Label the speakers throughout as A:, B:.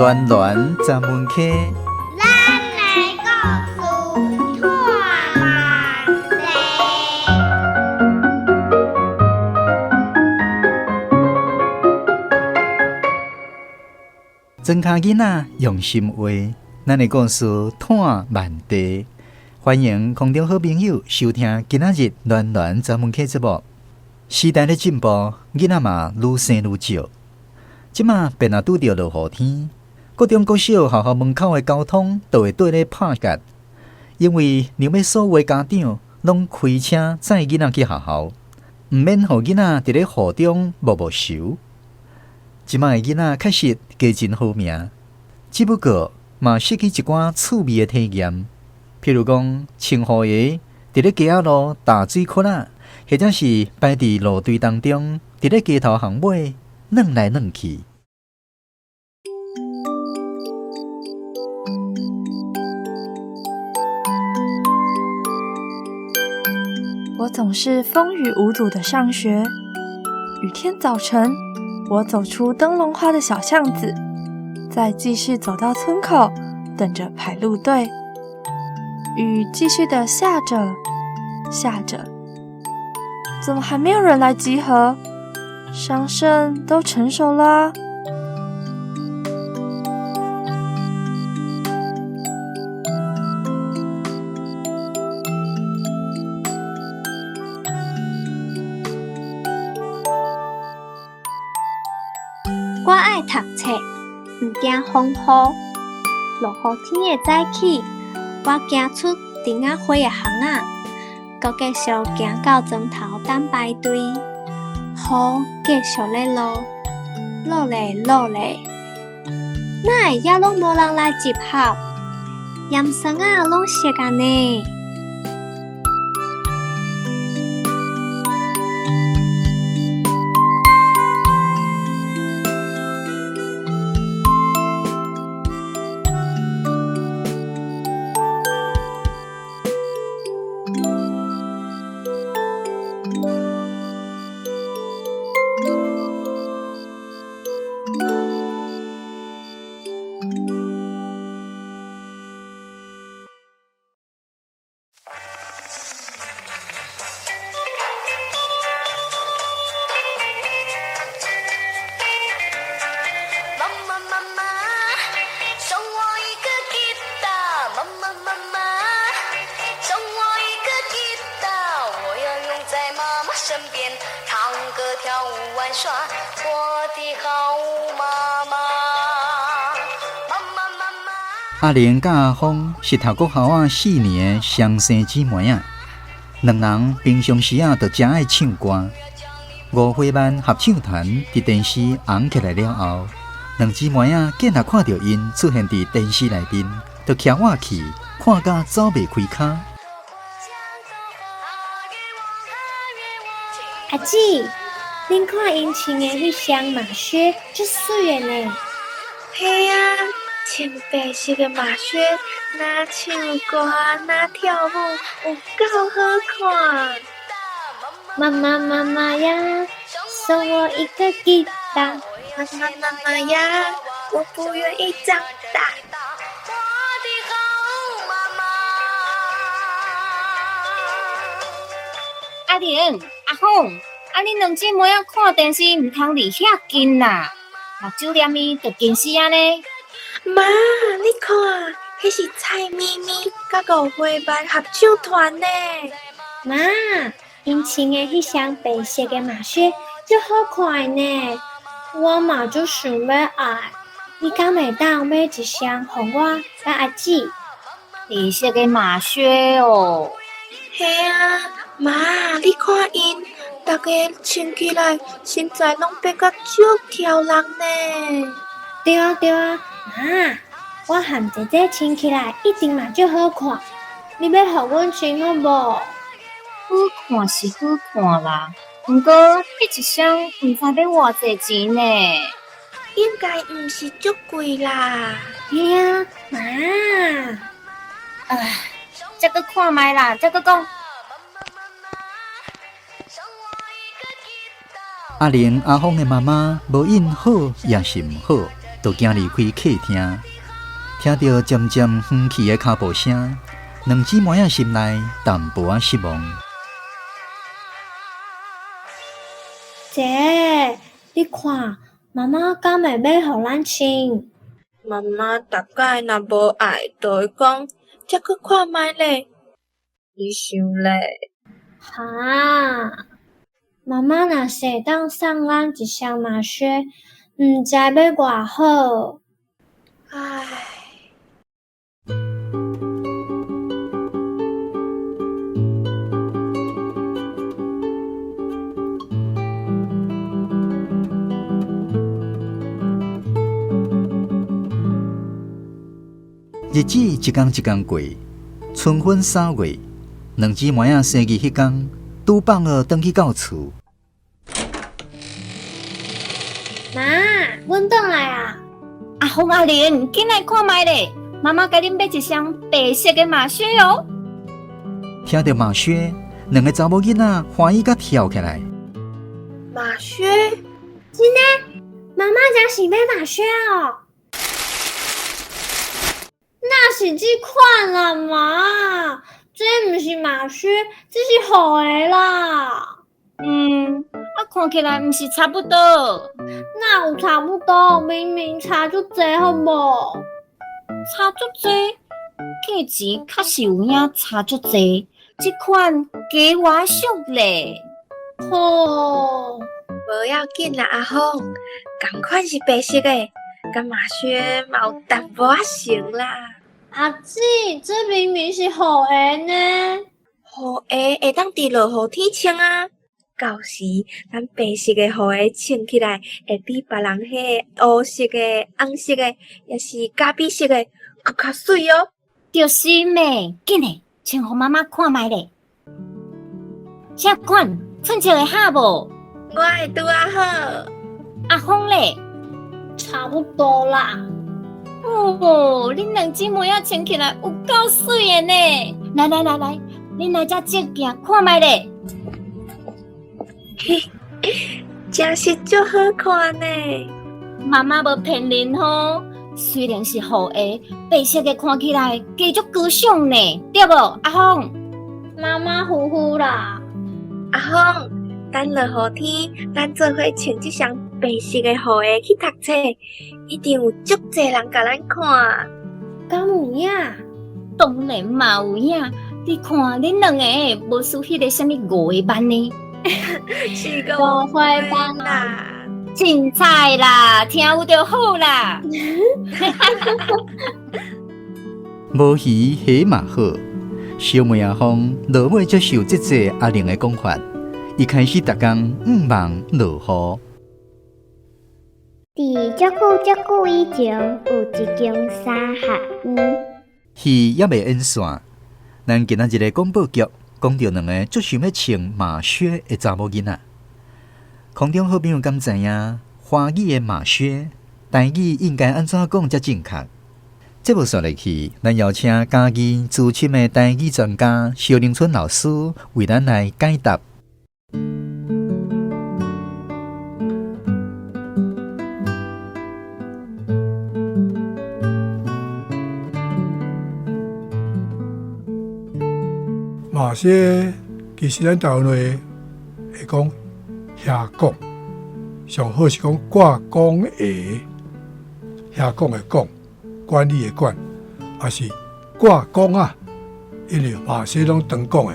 A: 暖暖十门溪。
B: 咱的故事拖慢地。
A: 庄跤囡仔用心画，咱的故事拖慢地。欢迎空中好朋友收听今仔日暖暖十门溪节目。时代咧进步，囡仔嘛愈生愈少。这马便若拄著落雨天，国中国小学校门口的交通都会缀咧拍结，因为若欲所有的家长拢开车载囡仔去学校，毋免予囡仔伫咧雨中摸摸泅。这马的囡仔确实加真好命，只不过嘛失去一寡趣味的体验，譬如讲穿雨鞋伫咧街仔路踏水窟仔，或者是摆伫路队当中，伫咧街头巷尾耍来耍去。
C: 我总是风雨无阻的上学。雨天早晨，我走出灯笼花的小巷子，再继续走到村口，等着排路队。雨继续的下着，下着，怎么还没有人来集合？桑葚都成熟了。
B: 我爱读册，毋惊风雨。落雨天的早起，我行出灯仔花的巷仔，阁继续行到庄头等排队。雨继续咧落，落咧落咧，哪会犹拢无人来集合？盐酸仔拢熟啊呢。
A: 阿玲佮阿芳是读国校仔4年的双生姊妹仔，两人平常时仔就诚爱唱歌。五花班合唱团伫电视红起来了后，两姊妹仔见若看著𪜶出现伫电视内面，就徛倚去看甲走袂开跤。
B: 阿姊，恁看𪜶穿的彼双马靴足媠的呢。
C: 嘿啊，穿白色的马靴，若唱歌，若跳舞，有够好看。
B: 妈妈妈妈呀，送我一个吉他。
C: 妈妈妈妈呀，我不愿意长大。
D: 阿玲、阿凤，啊，恁两姊妹仔看电视毋通离遐近啦，目睭黏伊就近视按呢。
C: 妈，你看，彼是蔡咪咪佮五花班合唱团呢。
B: 妈，𪜶穿的彼双白色的马靴足好看的呢，我嘛足想欲爱。你敢会当买一双予我佮阿姊？
D: 白色的马靴哦。
C: 嘿啊，妈，你看𪜶，逐家穿起来身材拢变甲足挑人呢。
B: 对啊对啊，妈，我和姐姐穿起来一定嘛足好看。你欲予阮穿好无？
D: 好看是好看啦，毋过彼一双毋知欲偌济钱呢。
C: 应该毋是足贵啦。
B: 嘿啊，妈。
D: 唉，再阁看觅啦，再阁讲。
A: 阿玲、阿凤的妈妈无应好，也是毋好，就行離開客廳，聽著漸漸遠去的跤步聲，兩姊妹仔心內淡薄仔失望。
B: 姐，你看，媽媽敢會買予咱穿？
C: 媽媽逐擺若無愛，就會講，才閣看覓咧。你想咧？
B: 哈！媽媽若是會當送咱一雙馬靴，毋知欲偌好。
C: 唉。
A: 日子一工一工過，春分三月，兩姊妹仔生日彼工，拄放學轉去到厝。
B: 媽，阮轉來啊！
D: 阿鳳阿玲，緊來看覓咧！媽媽共恁買一雙白色的馬靴哦。
A: 聽著馬靴，兩個查某囡仔歡喜甲跳起來。
C: 馬靴？
B: 真的？媽媽真是買馬靴哦？哪是這款啦，媽？這毋是馬靴，這是雨鞋啦。
D: 啊，看起來毋是差不多。
B: 哪有差不多？明明差足濟，好無？
D: 差足濟，價錢確實有影差足濟。這款加偌俗咧。
B: 吼，
C: 無要緊啦，阿鳳，仝款是白色的，佮馬靴嘛有淡薄仔像啦。
B: 阿姊，這明明是雨鞋呢。
C: 雨鞋會當佇落雨天穿啊。到時咱白色的雨鞋穿起來，會比別人彼个烏色的、紅色的，抑是咖啡色的，閣較媠哦。
D: 就是嘛，緊來，穿予媽媽看覓咧。這款穿著會合無？
C: 我的拄仔好。
D: 阿鳳咧？
B: 差不多啦。
D: 哦，恁兩姊妹仔穿起來有夠媠的呢！來來來來，恁來遮側鏡看覓咧。
C: 嘿，真是足好看呢！
D: 媽媽無騙恁吼，雖然是雨鞋，白色的看起來加足高尚呢，對無？阿鳳，
B: 馬馬虎虎啦。
C: 阿鳳，等落雨天，咱做伙穿這雙白色的雨鞋去讀冊，一定有足濟人共咱看。
B: 敢有影？
D: 當然嘛有影！你看恁兩个無輸彼个啥物五个班呢？
C: 是
B: 五花班
C: 啦，
D: 凊彩啦，聽有就好啦。
A: 無魚蝦嘛好，小妹阿鳳落尾接受這濟阿玲的講法，伊開始逐工向望落雨。
E: 佇足久足久以前，有一間三合院。
A: 戲猶未演煞，咱今仔日的廣播劇講著兩个足想欲穿馬靴的查某囡仔。空中好朋友敢知影，華語的馬靴，台語應該按怎講才正確？節目煞落去，咱邀請嘉義資深的台語專家蕭玲春老師為咱來解答。
F: 馬靴其實咱台灣話會講靴管，上好是講掛管鞋，靴管的管，管理的管，抑是掛管啊，因為馬靴攏長管的，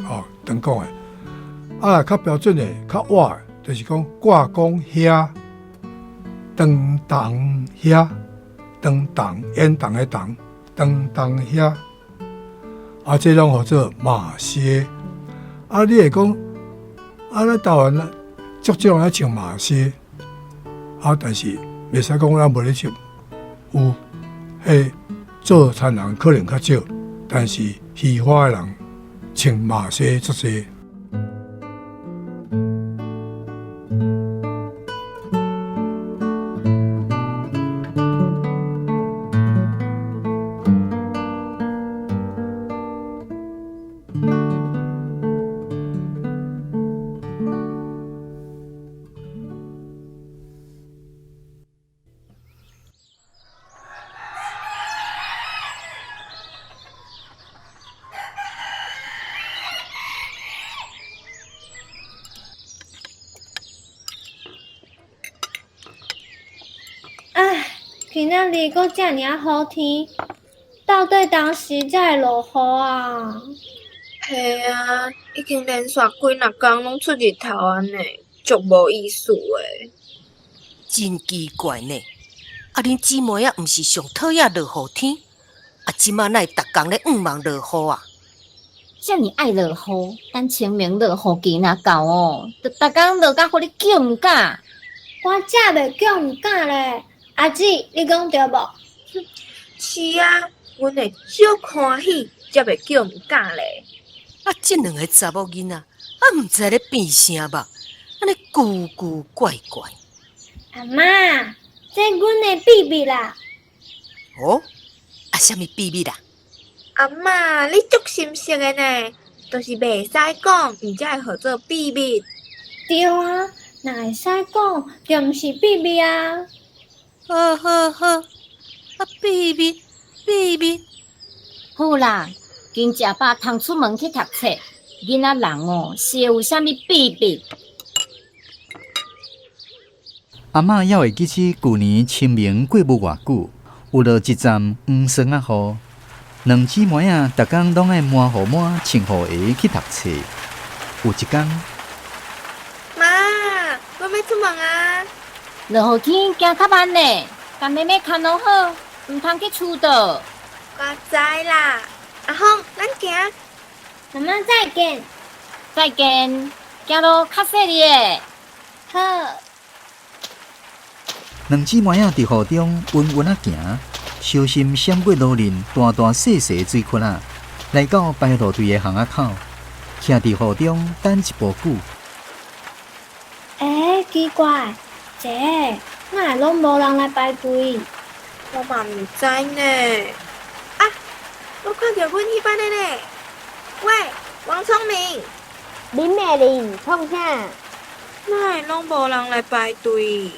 F: 哦，長管的。啊，較標準的、較倚的，就是講掛管靴，長筒靴，長筒煙筒的筒，長筒靴。啊，這攏號做馬靴。啊，你會講，啊，咱台灣足少人愛穿馬靴。啊，但是袂使講咱無咧穿，有，彼做田人可能較少，但是漁華的人穿馬靴足濟。
B: 今仔日閣遮爾仔好天，到底當時才會落雨啊？
G: 嘿啊，已經連續幾若工攏出日頭按呢，足無意思的。
H: 真奇怪呢！啊，恁姊妹仔毋是上討厭落雨天，啊，這馬哪會逐工咧向望落雨啊？
D: 遮爾愛落雨，等清明落雨期若到哦，就逐工落甲予你叫毋敢。
B: 我才袂叫毋敢咧！阿姊，你講對無？
G: 是啊，阮會足歡喜，才袂叫毋敢咧。
H: 啊，這兩个查某囡仔，啊，毋知咧變啥肉，按呢古古怪怪。
B: 阿嬤，這阮的秘密啦。
H: 哦，啊，啥物秘密啊？
G: 阿嬤，你足心色的呢，就是袂使講，毋才會號做秘密。
B: 對啊，若會使講，就毋是秘密啊。
H: 好好好，啊，秘密，秘密。
D: 好啦，緊食飽通出門去讀冊。囡仔人哦，是會有啥物秘密？
A: 阿嬤猶會記起舊年清明過無偌久，有落一陣黃霜仔雨。兩姊妹仔逐工攏愛抹雨帽、穿雨鞋去讀冊。有一工，
G: 媽，我欲出門啊！
D: 落雨天行較慢呢，共妹妹牽攏好，毋通去揤倒。
G: 我知啦，阿鳳，咱行。
B: 媽媽再見。
D: 再見，行路較細膩的。
B: 好。
A: 兩姊妹仔佇雨中穩穩仔行，小心閃過路面大大細細水窟仔，來到排路隊的巷仔口，徛佇雨中等一步久。
B: 欸，奇怪，這哪會攏無人來排隊？
G: 我嘛毋知呢。啊，我看著阮彼班的咧。喂，王聰明。
E: 林美玲，創啥？
G: 哪會攏無人來排隊？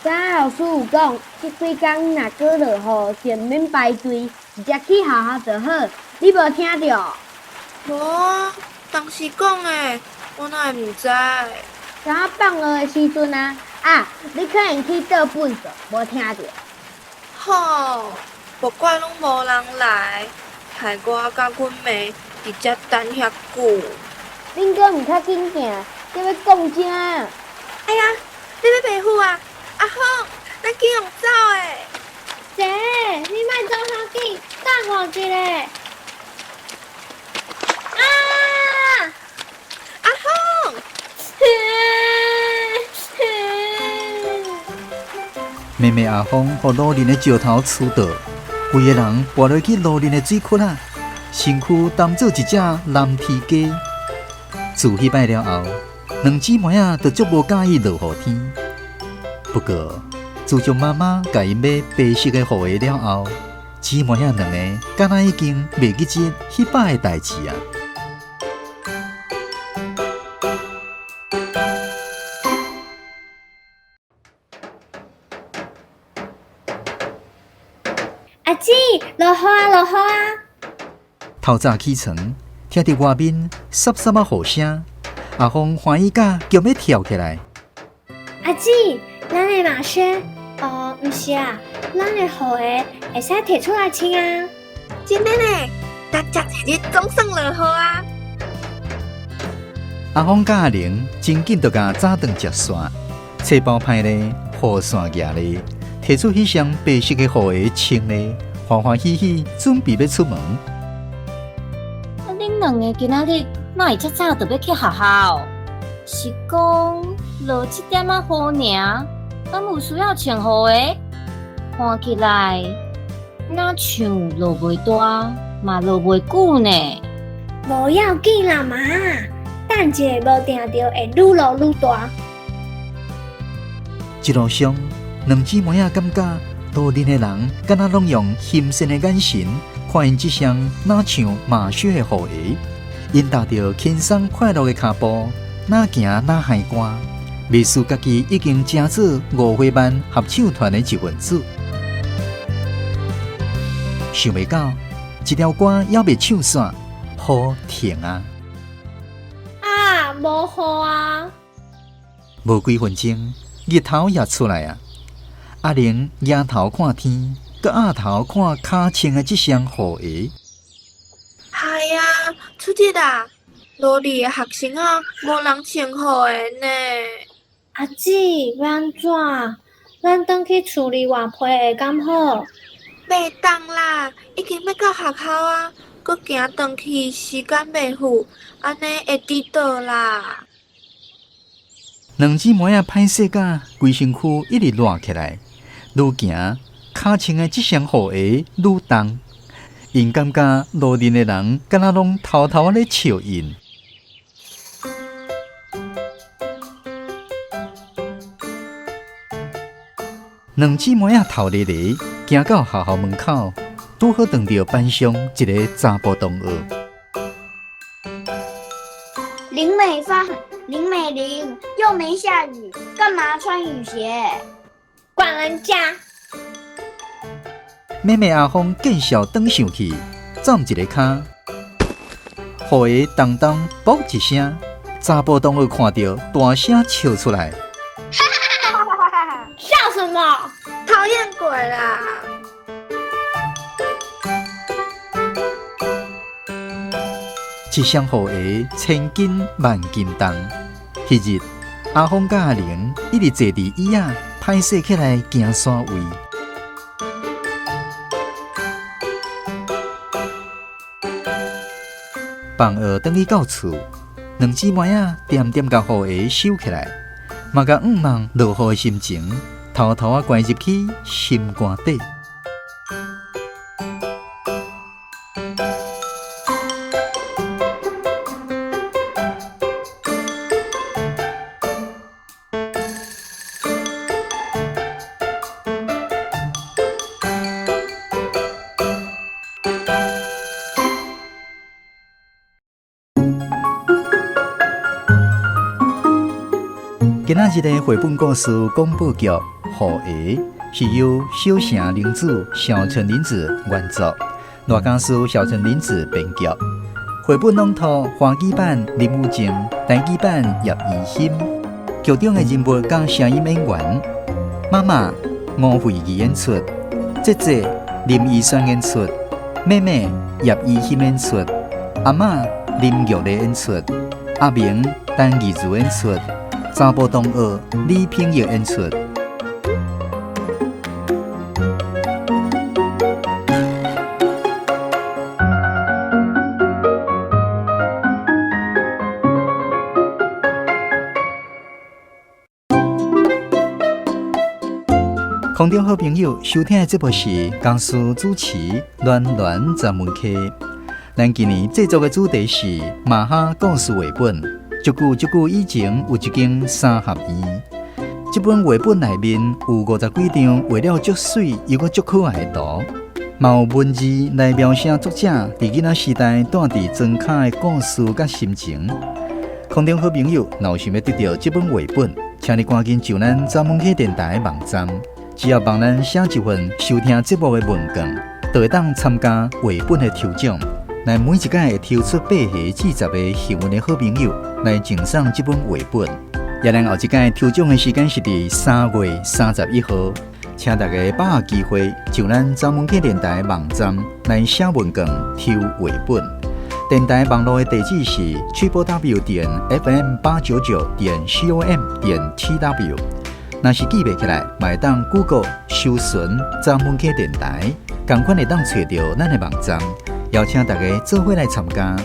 E: 昨老師有講，這幾工若閣落雨，就毋免排隊，直接去學校就好。你無聽著？
G: 無啊，當時講的，我哪會毋知？
E: 昨放學的時陣啊，啊，你可能去倒糞埽，無聽著。
G: 吼，無怪攏無人來，害我佮阮妹佇遮等遐久。
E: 恁閣毋較緊行，才欲講啥？
G: 哎呀，你欲白虎啊！阿鳳，咱緊予走的。
B: 姐，你莫走遐緊，等我一下。啊！
G: 阿鳳！
A: 妹妹阿鳳予路面的石頭揤倒，規个人跋落去路面的水窟仔，身軀當做一隻藍天雞。自彼擺了後，兩姊妹仔就足無佮意落雨天。不過，自從媽媽共𪜶買白色的雨鞋了後，姊妹仔兩个敢若已經袂記得彼擺的代誌啊！
B: 阿姊，落雨啊，落雨啊！
A: 透早起床，聽著外面濕濕仔雨聲，阿鳳歡喜甲強欲跳起來。
B: 阿姊，咱的馬靴，哦，毋是啊，咱的雨鞋會使提出來穿啊！
G: 真的呢，逐食一日總算落雨啊！
A: 阿鳳佮阿玲真緊就共早頓食煞，書包歹咧，雨傘舉咧，提出彼雙白色的雨鞋穿咧，歡歡喜喜準備欲出門。
D: 啊，恁兩个今仔日哪會遮早就欲去學校？是講落這點仔雨爾，敢有需要穿雨鞋？看起來若像落袂大，嘛落袂久呢。
B: 無要緊啦，媽，等一下無定著會愈落愈大。
A: 一路上，兩姊妹仔感覺路面的人敢若攏用欣羨的眼神看𪜶這雙若像馬靴的雨鞋，𪜶踏著輕鬆快樂的跤步，若行若嗨歌，袂輸家己已經成做五花班合唱團的一份子。想袂到，這條歌猶未唱煞，雨停啊！
B: 啊，無雨啊！
A: 無幾分鐘，日頭也出來啊！阿玲仰头看天，阁仰头看跤穿的这双雨鞋。
G: 系啊，出日啊，路里的学生仔无人穿雨鞋呢。
B: 阿姊，欲按怎？咱转去厝里换被会敢好？
G: 袂当啦，已经欲到学校啊，阁行转去时间袂赴，按呢会迟到啦。
A: 两姊妹仔歹势甲规身躯一直热起来，愈行跤穿的这双雨鞋愈重，𪜶感觉路面的人敢若拢偷偷仔咧笑𪜶。两姊妹仔头咧咧行到学校门口，拄好撞著班上一个查埔同学。
E: 林美芳、林美玲，又没下雨，干嘛穿雨鞋？
B: 管人家！
A: 妹妹阿芳见笑转上去，斩一个跤，雨鞋咚咚嘣一声，查埔同学看著大声笑出来。
B: 笑什么？
G: 讨厌鬼啦！
A: 一双雨鞋千斤万斤重。彼日，阿芳佮阿玲一直坐伫椅仔，歹势起来行山位。放学转去到厝，两姊妹仔恬恬共雨鞋收起来，嘛共向望落雨的心情，偷偷仔关入去心肝底。今仔日的绘本故事广播剧《雨鞋》是由小城玲子、小陈玲子原作，赖家师小陈玲子编剧。绘本朗读华语版林雨静，台语版叶怡欣。剧中的人物佮声音演员：妈妈吴慧仪演出，姐姐林怡萱演出，妹妹叶怡欣演出，阿嬷林玉丽演出，阿明陈义如演出。查埔同学李品玉演出。空中好朋友收听的节目是江苏主持暖暖专门客。咱今年制作的主题是马哈故事绘本。足久足久以前，有一间三合院。这本绘本内面有50几张画了足媠又阁足可爱的图，嘛有文字来描写作者伫囡仔时代蹛伫庄跤的故事佮心情。空中好朋友，若有想欲得著这本绘本，请你赶紧上咱早门溪电台网站，只要帮咱写一份收听节目的问卷，就会当参加绘本的抽奖。来每一届会抽出8个至10个幸运的好朋友来赠送这本绘本。也咱后一届抽奖的时间是伫3月31号，请大家把握机会，上咱早门溪电台网站来写问卷抽绘本。电台网路的地址是 www.fm899.com.tw。若是记袂起来，嘛会当 Google 搜寻早门溪电台，仝款会当揣著咱的网站。邀请大家做伙来参加。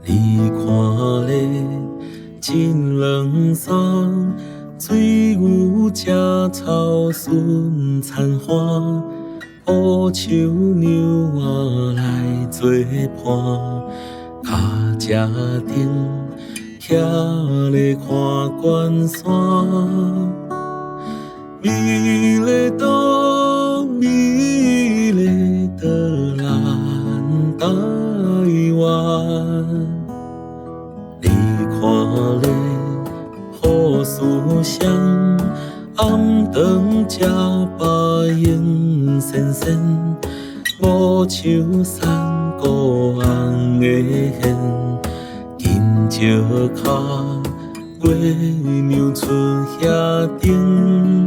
I: 你看咧，真凉爽，水牛食草顺田花，乌树娘仔来做伴，跤车顶徛咧看关山。美丽岛，美丽的咱台湾。你看咧，好思想，暗顿食饱闲仙仙，无树山谷红的现，紧石跤月娘出遐灯。